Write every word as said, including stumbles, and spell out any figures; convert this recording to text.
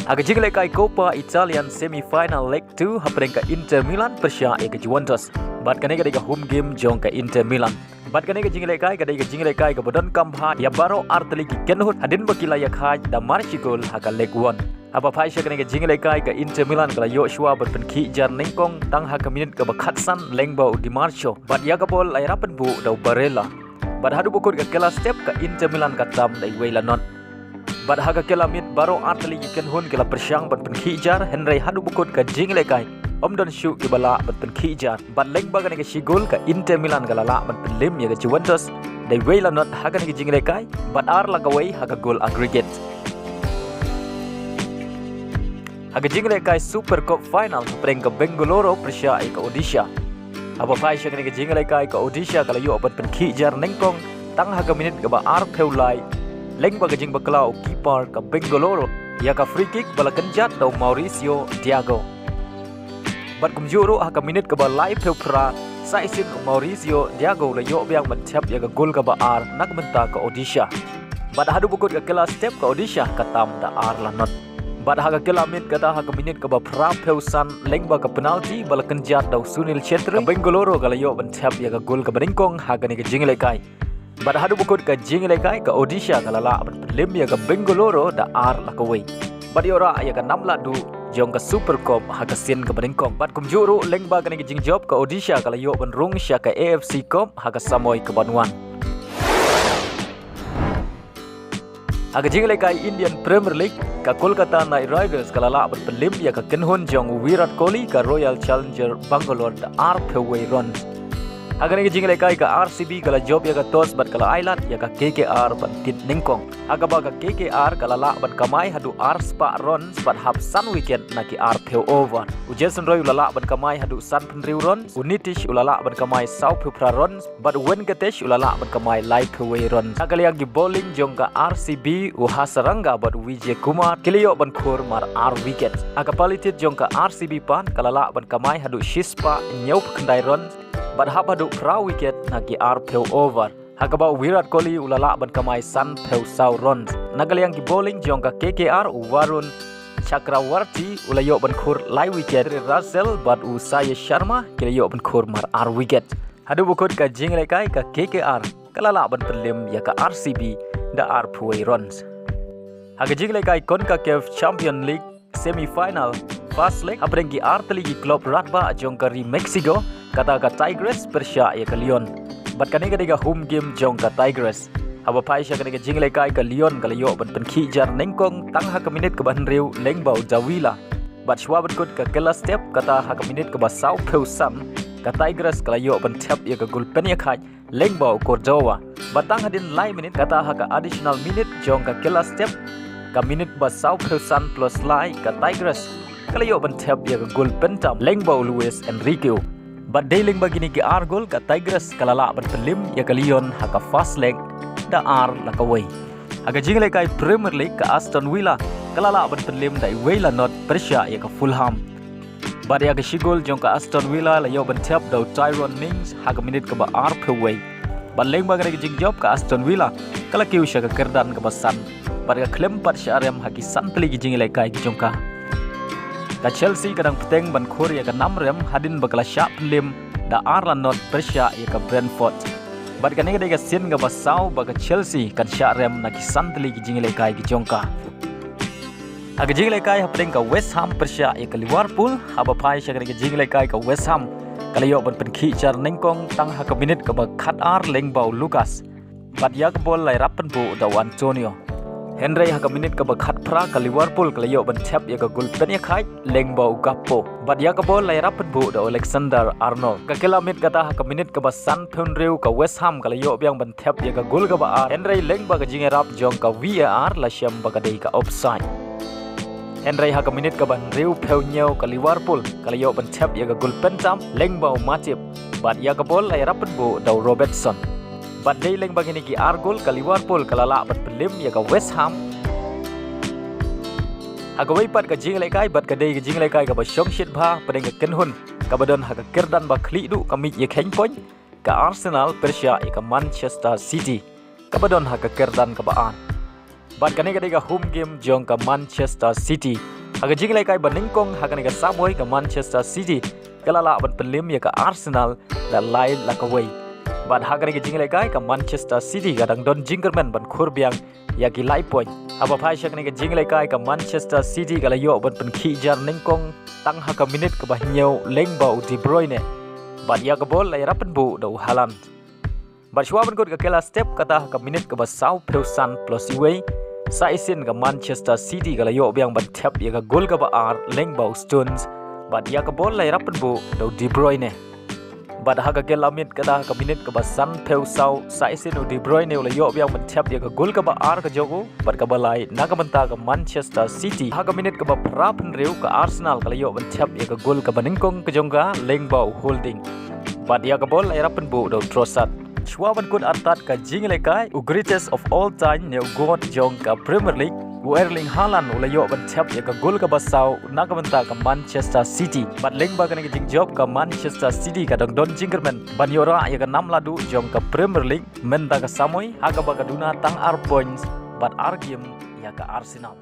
Ha ka jinglehkai Coppa Italian semi-final leg two hapdeng ka Inter Milan pyrshah ïa ka Juventus. Bad kane ka dei ka home game jong ka Inter Milan. Bad kane ka jinglehkai ka dei ka jinglehkai kaba donkam bha ïa baroh artylli ki kynhun hadien ba ki la ïakhaid da mar shi gol ha ka leg one. Haba phai sha kane ka jinglehkai ka Inter Milan ka la ïoh shuwa ban pynkhih jar nyngkong tang ha ka minit kaba khatsan lyngba u Di Marco. Bad ïa ka bol la ïarap pynbuh da u Barella. Bad haduh ba kut ka kylla step ka Inter Milan ka tam da iwei la not. Bad ha ka kylla miet baroh artylli ki kynhun ki la pyrshang ban pynkhih jar, hynrei haduh ba kut ka jinglehkai ym don shuh kiba lah ban pynkhih jar. Bad lyngba kane ka shi gol ka Inter Milan ka la lah ban pynlem ïa ka Juventus da iwei la not ha kane ka jinglehkai bad ar la kawei ha ka gol aggregate. Ha ka jinglehkai Super Cup final hapdeng ka Bengaluru pyrshah ïa ka Odisha. Haba phai sha kane ka jinglehkai ka Odisha ka la ïoh ban pynkhih jar nyngkong tang ha ka minit kaba arphew lai lyngba ka jingbakla u keeper ka Bengaluru ïa ka free kick ba la kynjat da u Mauricio Diago. Bad kumjuh ruh ha ka minit kaba laiphew phra sa shisien u Mauricio Diago u la ïoh biang ban thep ïa ka gol kaba ar na ka bynta ka Odisha. Bad haduh ba kut ka kylla step ka Odisha ka tam da ar la not. Bad ha ka kylla miet kata ha ka minit kaba phraphew san lyngba ka penalty ba la kynjat da u Sunil Chhetri, ka Bengaluru ka la ïoh ban thep ïa ka gol kaba nyngkong ha kane ka jinglehkai. Bad haduh ba kut ka jinglehkai ka Odisha ka la lah ban pynlem ïa ka Bengaluru da ar la kawei. Bad ïoh rah ïa ka nam lahduh jong ka Super Cup ha ka sien kaba nyngkong. Bad kumjuh ruh lyngba kane ka jingjop ka Odisha ka la ïoh ban rung sha ka A F C Cup ha ka samoi kaba wan. Ha ka jinglehkai Indian Premier League ka Kolkata Knight Riders ka la lah ban pynlem ïa ka kynhun jong u Virat Kohli ka Royal Challenger Bangalore da arphew wei runs. Ha kane ka jinglehkai ka R C B ka la jop ïa ka toss bad ka la ailad ïa ka K K R ban thied nyngkong. Ha kaba ka K K R ka la lah ban kamai haduh ar spah runs bad hap san wicket na ki arphew over. U Jason Roy u la lah ban kamai haduh sanphew hynriew runs, u Nitish u la lah ban kamai sawphew phra runs, bad u Venkatesh u la lah ban kamai laiphew wei runs. Ha ka liang ki bowling jong ka R C B u Hasaranga bad u Vijay Kumar ki la ïoh ban khur mar ar wicket. Ha ka pali thied jong ka R C B pat ka la lah ban kamai haduh shispah hynñiewphew khyndai runs bad hap haduh phra wicket na ki arphew over. Ha kaba u Virat Kohli u la lah ban kamai sanphew saw runs. Na ka liang ki bowling jong ka K K R u Varun Chakravarti u la ïoh ban khur lai wicket, Russell bad u Saiyash Sharma ki la ïoh ban khur mar ar wicket. Haduh ba kut ka jinglehkai ka K K R ka la lah ban pynlem ïa ka R C B da arphew wei runs. Ha ka jinglehkai Concacaf Champion League semi-final first leg hapdeng ki artylli ki club radbah jong ka ri Mexico, kata ka Tigres pyrshah ïa ka Leon. Bad kane ka dei ka home game jong ka Tigres. Haba phai sha kane ka jinglehkai ka Leon ka la ïoh ban pynkhih jar nyngkong tang ha ka minit kaba hynriew lyngba u Davila. Bad shuwa ban kut ka kylla step kata ha ka minit kaba sawphew san ka Tigres ka la ïoh ban thep ïa ka gol pynïakhaid lyngba u Cordova. Bad tang hadien lai minit kata ha ka additional minute jong ka kylla step, ka minit ba sawphew san plus lai ka Tigres ka la ïoh ban thep ïa ka gol pyntam lyngba u Luis Enrique. Bad dei lyngba kine ki ar gol ka Tigres ka la lah ban pynlem ïa ka Leon ha ka first leg da ar la kawei. Ha ka jinglehkai Premier League ka Aston Villa ka la lah ban pynlem da iwei la not pyrshah ïa ka Fulham. Bad ïa ka shi gol jong ka Aston Villa la ïoh ban thep da u Tyrone Mings ha ka minit kaba arphew wei. Bad lyngba kane ka jingjop ka Aston Villa ka la kiew sha ka kyrdan kaba san. Bad ka khlem pat shah rem ha ki san tylli ki jinglehkai ki jong ka. Ka Chelsea ka dang bteng ban khur ïa ka nam rem hadien ba ka la shah pynlem da ar la not pyrshah ïa ka Brentford. Bad kane ka dei ka sien kaba saw ba ka Chelsea kan shah rem na ki san tylli ki jinglehkai ki jong ka. Ha ka jinglehkai hapdeng ka West Ham pyrshah ïa ka Liverpool, haba phai sha kane ka jinglehkai ka West Ham ka la ïoh ban pynkhih jar nyngkong tang ha ka minit kaba khatar lyngba u Lucas. Bad ïa ka bol la ïarap pynbuh da u Antonio. Hynrei ha ka minit kaba khatphra ka Liverpool ka la ïoh ban thep ïa ka gol pynïakhaid lyngba u Gakpo. Bad ïa ka bol la ïarap pynbuh da u Alexander Arnold. Ka kylla miet kata ha ka minit kaba sanphew hynriew ka West Ham ka la ïoh biang ban thep ïa ka gol kaba ar. Hynrei lyngba ka jingïarap jong ka V A R la shem ba ka dei ka offside. Hynrei ha ka minit kaba hynriewphew hynñiew ka Liverpool ka la ïoh ban thep ïa ka gol pyntam lyngba u Matip. Bad ïa ka bol la ïarap pynbuh da u Robertson. Bad dei lyngba kine ki ar gol ka Liverpool ka la lah ban pynlem ïa ka West Ham. Ha kawei pat ka jinglehkai bad ka dei ka jinglehkai kaba shongshit bha hapdeng ka kynhun kaba don ha ka kyrdan ba khlieh duh ka miej ïakheiñ point, ka Arsenal pyrshah ïa ka Manchester City kaba don ha ka kyrdan kaba ar. Bad kane ka dei ka home game jong ka Manchester City. Ha ka jingïalehkai ba nyngkong ha kane ka samoi, ka Manchester City ka la lah ban pynliem ïa ka Arsenal da lai la kawei. Bad ha kane ka jingïalehkai, ka Manchester City ka dang don jingkyrmen ban khur biang ïa ki lai point. Haba phai sha kane ka jingïalehkai, ka Manchester City ka la ïoh ban pynkhih jar nyngkong tang ha ka minit kaba hynñiew lyngba u De Bruyne. Bad ïa ka bol la ïarap pynbuh da u Haaland. Bad shuwa ban kut ka kela step, kata ha ka minit kaba sawphew san plus iwei, sa shisien ka Manchester City ka la ïoh biang ban thep ïa ka gol kaba ar lyngba u Stones. Bad ïa ka bol la ïarap pynbuh da u De Bruyne. Bad ha ka kela miet, kata ha ka minit kaba sanphew saw, sa shisien u De Bruyne u la ïoh biang ban thep ïa ka gol kaba ar ka jong u bad kaba lai na ka bynta ka Manchester City. Ha ka minit kaba phraphew hynriew, ka Arsenal ka la ïoh ban thep ïa ka gol kaba nyngkong ka jong ka lyngba u Holding. Bad ïa ka bol la ïarap pynbuh da u Trossard. Shuwa ban kut artat ka jingïalehkai, u greatest of all time ne u goat jong ka Premier League, u Erling Haaland u la ïoh ban thep ïa ka gol kaba saw na ka bynta ka Manchester City. Bad lyngba kane ka jingjop, ka Manchester City ka dang don jingkyrmen ban ïoh rah ïa ka nam laduh jong ka Premier League mynta ka samoi, ha kaba ka duna tang ar points bad ar game ïa ka Arsenal.